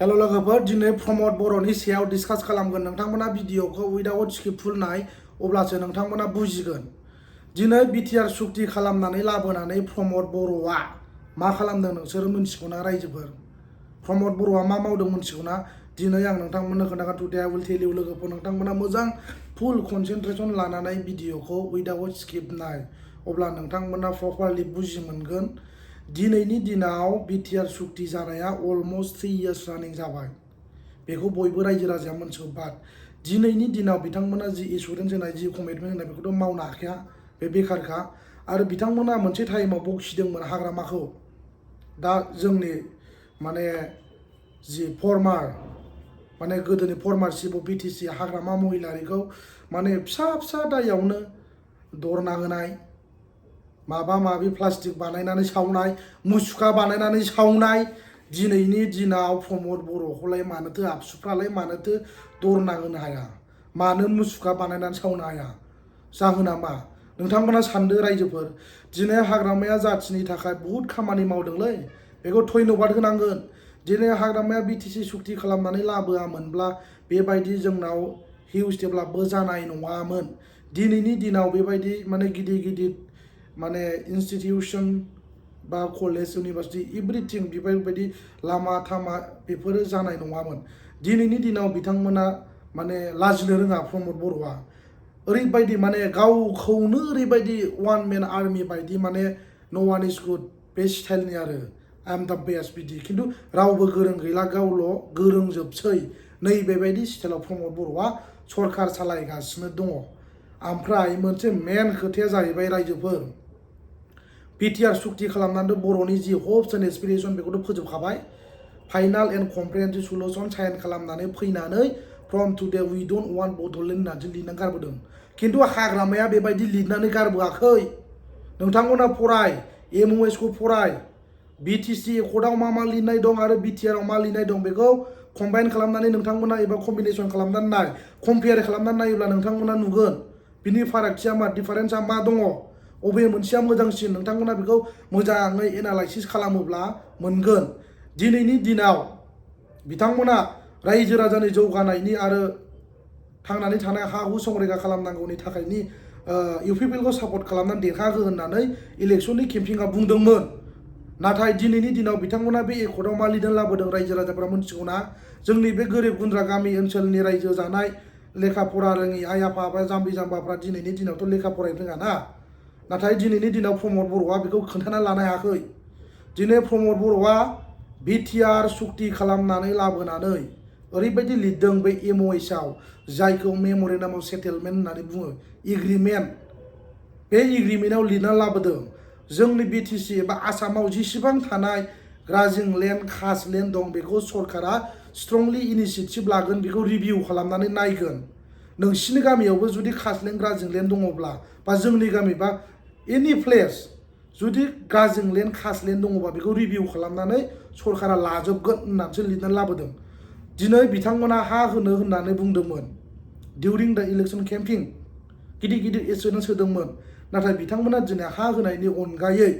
hello लोगोफोर दिनै प्रमोद बर'नि सायाव डिसकास खालामगोन नोंथांमोना भिडिअखौ उइदाउट स्क्रिप्ट फुलनाय अब्लासो नोंथांमोना बुजिगोन दिनै BTR सुक्ति खालामनानै लाबोनानै प्रमोद बर'आ मा खालामदों नोंसोर मिन्थिगौना रायजोफोर प्रमोद बर'आ मा मावदों मिन्थिगौना दिनै आं नोंथांमोननो खोन्थागोन टुडे आइ विल टेल इउ लोगोफोर नोंथांमोना मोजां फुल कनसेन्ट्रेसन लानानै भिडिअखौ उइदाउट स्क्रिप्ट नाय अब्ला नोंथांमोना प्रपारलि बुजि मोनगोन दिनैनि दिनाव BTR सुक्ति जानाया अलमोस्ट 3 years रानिं जाबाय बेखौ बयबो रायजो राजाया मोनथिगौ बाट दिनैनि दिनाव बिथांमोना जि एसुरेन्स होनाय जि कमिटमेन्ट होनाय बेखौथ' मावनो हाखाया बे बेखारखा आरो बिथांमोना मोनसे टाइमाव बखिदोंमोन हाग्रामाखौ दा जोंनि माने जि फर्मार माने गोदोनि फर्मार चिफ अफ BTC हाग्रामा महिलारिखौ माने फिसा फिसा दायावनो दरना होनाय माबा माबि प्लास्टिक बानायनानै सावनाय मुसुखा बानायनानै सावनाय दिनैनि दिनाव प्रमोद बर'खौलाय मानोथो आबसुफ्रालाय मानोथो दरना होनो हाया मानो मुसुखा बानायनानै सावनो हाया जाहोना मा नोंथांमोना सानदो रायजोफोर दिनै हाग्रामाया जाथिनि थाखाय बहुद खामानि मावदोंलै बेखौ धन्यबाद होनांगोन दिनै हाग्रामाया BTC सुक्ति खालामनानै लाबोआमोनब्ला बेबायदि जोंनाव हिउज डेभेलपबो जानाय नङामोन दिनैनि दिनाव बेबायदि माने गिदिर माने इनस्टिट्यूशन बा कलेज इउनिभार्सिटी एभ्रिथिं बेबायदि लामा थामा बेफोरो जानाय नङामोन दिनैनि दिनाव बिथांमोना माने लाजिनो रोङा प्रमोद बर'आ ओरैबायदि माने गावखौनो ओरैबायदि वान मेन आर्मी बायदि माने नो वान इज गुड बे स्टाइलनि आरो आइ एम द बेस्ट बिदि खिन्थु रावबो गोरों गैला गावल' गोरोंजोबसै नै बेबायदि स्टाइलाव प्रमोद बर'आ सरकार सालायगासिनो दङ ओमफ्राय मोनसे मेन खोथाया जाहैबाय रायजोफोर BTR सुक्ति खालामनानै बर'नि जि हप्स एन्ड एसपिरेसन बेखौथ' फोजोबखाबाय final and comprehensive solution sign खालामनानै फैनानै from today we don't want Bodoland होननानै लिरनानै गारबोदों खिन्थु हाग्रामाया बेबायदि लिरनानै गारबोआखै नोंथांमोना फराय MOS खौ फराय BTC एकर्डआव मा लिरनाय दं आरो BTR आव मा लिरनाय दं बेखौ कम्बाइन खालामनानै नोंथांमोना एबा कम्बिनेसन खालामनानै नाय कम्पेयार खालामनानै नायोब्ला नोंथांमोना नुगोन बिनि फारागथिया मा डिफारेन्सआ मा दङ अबे मोनसेया मोजांसिन नोंथांमोना बेखौ मोजाङै एनालाइसिस खालामोब्ला मोनगोन दिनैनि दिनाव बिथांमोना रायजो राजानि जौगानायनि आरो थांनानै थानाय हा हु संरैखा खालामनांगौनि थाखायनि UPPLखौ सापर्ट खालामनानै देरहाहो होननानै इलेक्सननि केम्पिंआ बुंदोंमोन नाथाय दिनैनि दिनाव बिथांमोना बे एकर्डआव मा लिरनानै लाबोदों रायजो राजाफोरा मिन्थिगौना जोंनि बे गोरिब गुन्द्रा गामि ओनसोलनि रायजो जानाय लेखा फरा रोङि आइ आफा बा जाम्बि जाम्बाफ्रा दिनैनि दिनावथ' लेखा फरायनो रोङा ना नाथाय दिनैनि दिनाव प्रमोद बर'आ बेखौ खोन्थाना लानो हायाखै दिनै प्रमोद बर'आ BTR सुक्ति खालामनानै लाबोनानै ओरैबायदि लिरदों बे MOS आव जायखौ मेम'रेन्डाम अफ सेटेलमेन्ट होननानै बुङो एग्रिमेन्ट बे एग्रिमेन्टआव लिरना लाबोदों जोंनि BTC एबा आसामाव जेसेबां थानाय ग्राजिं लेन्ड कास्ट लेन्ड दं बेखौ सरकारा स्ट्रंलि इनिशिएटिभ लागोन बेखौ रिभिउ खालामनानै नायगोन नोंसिनि गामियावबो जुदि कास्ट लेन्ड ग्राजिं लेन्ड दङब्ला बा जोंनि गामि बा एनि प्लेस जुदि ग्राजिं लेन्ड कास्ट लेन्ड दङबा बेखौ रिभिउ खालामनानै सरकारा लाजोबगोन होननानैसो लिरनानै लाबोदों दिनै बिथांमोना हा होनो होननानै बुंदोंमोन डिउरिं द इलेक्सन केम्पिं गिदिर एसुरेन्स होदोंमोन नाथाय बिथांमोना दिनै हा होनायनि अनगायै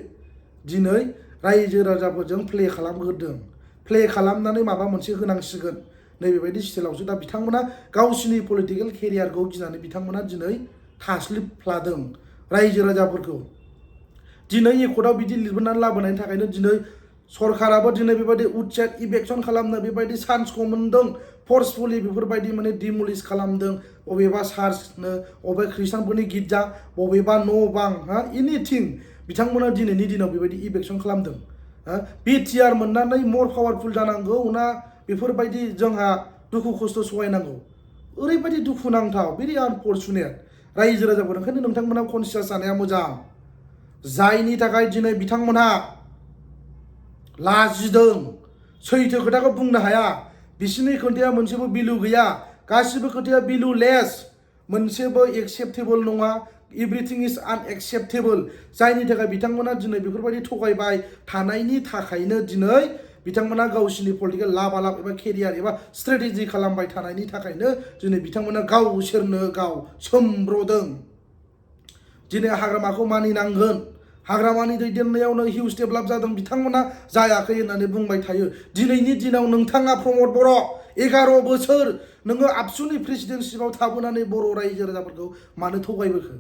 दिनै रायजो राजाफोरजों प्ले खालामग्रोदों प्ले खालामनानै माबा मोनसे होनांसिगोन नैबेबायदि स्टाइलावसो दा बिथांमोना गावसिनि पलिटिकेल केरियारखौ गिनानै बिथांमोना दिनै थास्लिफ्लादों रायजो राजाफोरखौ दिनै एकर्डआव बिदि लिरबोनानै लाबोनायनि थाखायनो दिनै सरकाराबो दिनै बेबायदि उटसेट इभेक्सन खालामनो बेबायदि चान्सखौ मोन्दों फर्सफुलि बेफोरबायदि माने डिमलिस खालामदों बबेबा चार्चनो बबेबा ख्रिस्टानफोरनि गिर्जा बबेबा न' बां एनिथिं बिथांमोना दिनैनि दिनाव बेबायदि इभेक्सन खालामदों BTR मोननानै मर पावारफुल जानांगौ ना बेफोरबायदि जोंहा दुखु खस्थ' सहायनांगौ ओरैबायदि दुखुनांथाव भेरि आनफर्चुनेट रायजो राजाफोर ओंखायनो नोंथांमोना कनसियास जानाया मोजां जायनि थाखाय दिनै बिथांमोनहा लाजिदों सैथो खोथाखौ बुंनो हाया बिसोरनि खोथाया मोनसेबो भेलु गैया गासिबो खोथाया भेलुलेस मोनसेबो एक्सेप्टेबल नङा एभ्रिथिं इज आनएक्सेप्टेबल जायनि थाखाय बिथांमोना दिनै बेफोरबायदि थगायबाय थानायनि थाखायनो दिनै बिथांमोना गावसिनि पलिटिकेल लाब एबा केरियार एबा स्ट्रेटेजि खालामबाय थानायनि थाखायनो दिनै बिथांमोना गावसोरनो गाव सोमब्रदों दिनै हाग्रामाखौ मानिनांगोन हाग्रामानि दैदेननायावनो हिउज डेभेलप जादों बिथांमोना जायाखै होननानै बुंबाय थायो दिनैनि दिनाव नोंथाङा प्रमद बर' 11 बोसोर नोङो आबसुनि प्रेसिडेन्टशिपआव थाबोनानै बर' रायजो राजाफोरखौ मानो थगायबोखो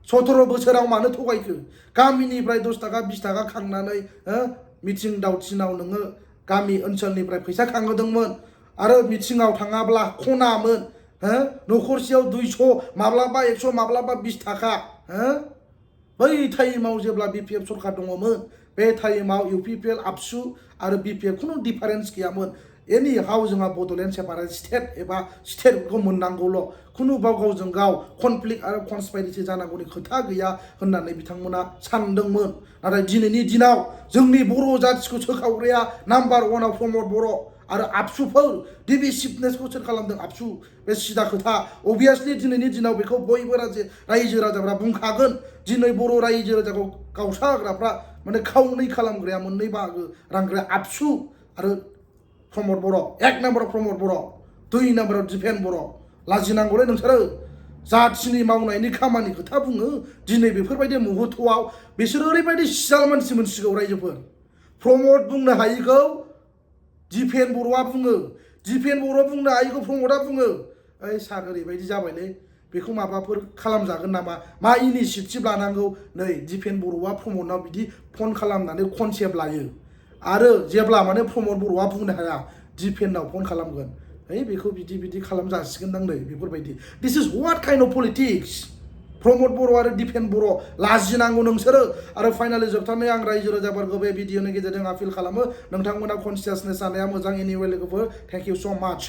17 बोसोराव मानो थगायखो गामिनिफ्राय 10 थाखा 20 थाखा खांनानै मिटिं दावथिनाव नोङो गामि ओनसोलनिफ्राय फैसा खांहोदोंमोन आरो मिटिंआव थाङाब्ला खनामोन न'खरसेयाव 200 माब्लाबा 100 माब्लाबा 20 थाखा बै टाइमाव जेब्ला बिपिएफ सरकार दङमोन बे टाइमाव इउपिपिएल आबसु आरो बिपिएफ खुनु डिफारेन्स गैयामोन एनि हाउ जोंहा बड'लेण्ड सेपारेट स्टेट एबा स्टेटखौ मोननांगौल' खुनु गावजों गाव कनफ्लिक्ट आरो कनस्पाइरेसि जानांगौनि खोथा गैया होननानै बिथांमोना सानदोंमोन नाथाय दिनैनि दिनाव जोंनि बर' जाथिखौ सोखावग्राया नाम्बार 1 आव प्रमद बर' आरो आबसुफोर डिभिसिभनेसखौ सोर खालामदों आबसु बे सिदा खोथा अबियासलि दिनैनि दिनाव बेखौ बयबो रायजो राजाफ्रा बुंखागोन दिनै बर' रायजो राजाखौ गावसाग्राफ्रा माने खावनै खालामग्राया मोननै बाहागो रानग्राया आबसु आरो प्रमद बर' 1 नाम्बाराव प्रमद बर' 2 नाम्बाराव दिपेन बर' लाजिनांगौलै नोंसोरो जाथिनि मावनायनि खामानि खोथा बुङो दिनै बेफोरबायदि मुहुर्तआव बिसोर ओरैबायदि सियाल मानसि मोनसिगौ रायजोफोर प्रमद बुंनो हायिखौ दिपेन बर'आ बुङो दिपेन बर' बुंनो हायिखौ प्रमदआ बुङो ओइ सार ओरैबायदि जाबायलै बेखौ माबाफोर खालामजागोन नामा मा इनिशिएटिभ लानांगौ नै दिपेन बर'आ प्रमदनाव बिदि फन खालामनानै कनसेप्ट लायो आरो जेब्ला माने प्रमद बर'आ बुंनो हाया दिपेनाव फन खालामगोन ओइ बेखौ बिदि खालामजासिगोनदां नै बेफोरबायदि दिस इज व्हाट काइन्ड अफ पलिटिक्स प्रमद बर' आरो दिपेन बर' लाजिनांगौ नोंसोरो आरो फाइनालि जोबथारनाय आं रायजो राजाफोरखौ बे भिडिअनि गेजेरजों आपिल खालामो नोंथांमोना कनसियासनेस जानाया मोजां एनिवे लोगोफोर थेंक इउ सो माच